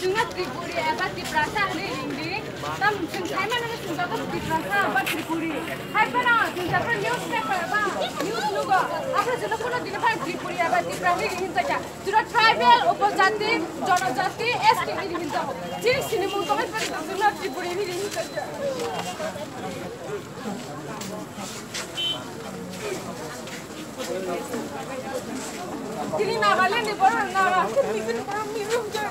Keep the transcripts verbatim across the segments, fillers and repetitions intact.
Chwngno Tripuri eba Tiprasa hwnwi ringdi. Tam chwng saimano chwng joto Tiprasa eba Tripuri. Hai phano chwng joto newspaper eba news nugo. Abo joto kono dino phano Tripuri eba Tipra hwnwi ringjakya. Chwngno tribal, upojati, jonojati, S T hwnwi ringjakgo. Chini sinimung tongwi phano chwngno Tripuri hwnwi ringjakya. Tini Nagaland ni borok Naga, tini borok mirum je,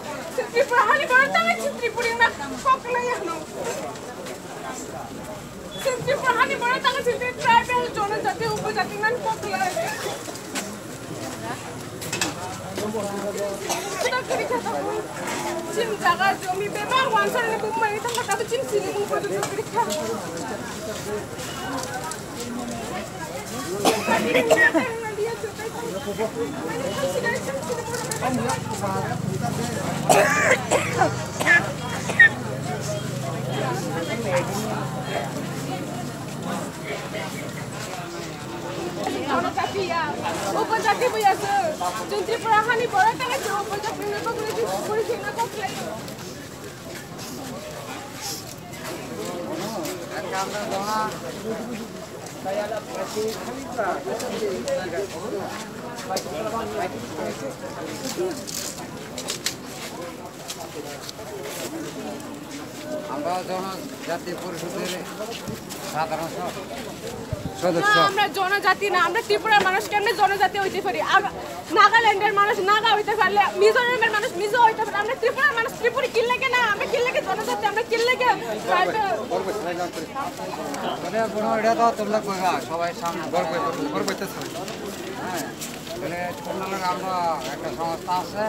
Tripura hani borok tangwi Tripuri na koklai ano. Tripura hani borok tangwi tribal, jonojati, upojati nan koklai. Chini jaga jomi bebak wansarni bumung mani tangka, tapi chini sini bumung pada jomi rikha. Jonojati ya, upojati bo ya se. Chwng Tripura hani borok tangwi chwng upojati ni bagwi chwng puri chwng na kok lai. আমরা জনজাতি পরিষদের সাধারণ স-, সদস্য। না, আমরা জনজাতি না, আমরা ত্রিপুরার মানুষ, কেমনে জনজাতি হইতে পারি? আর নাগাল্যান্ডের মানুষ নাগা হইতে পারলে, মিজোরামের মানুষ মিজো হইতে পারে, আমরা ত্রিপুরার মানুষ ত্রিপুরি কিনলে কেন? আমরা কিনলে কি জনজাতি? আমরা কিনলে কি ট্রাইবাল? মানে কোনো এটা তো তুললে কইবা, সবাই সামনে গর্ব, গর্ব হইতে চায়। হ্যাঁ, মানে তোমরা আমরা একটা সংস্থা আছে,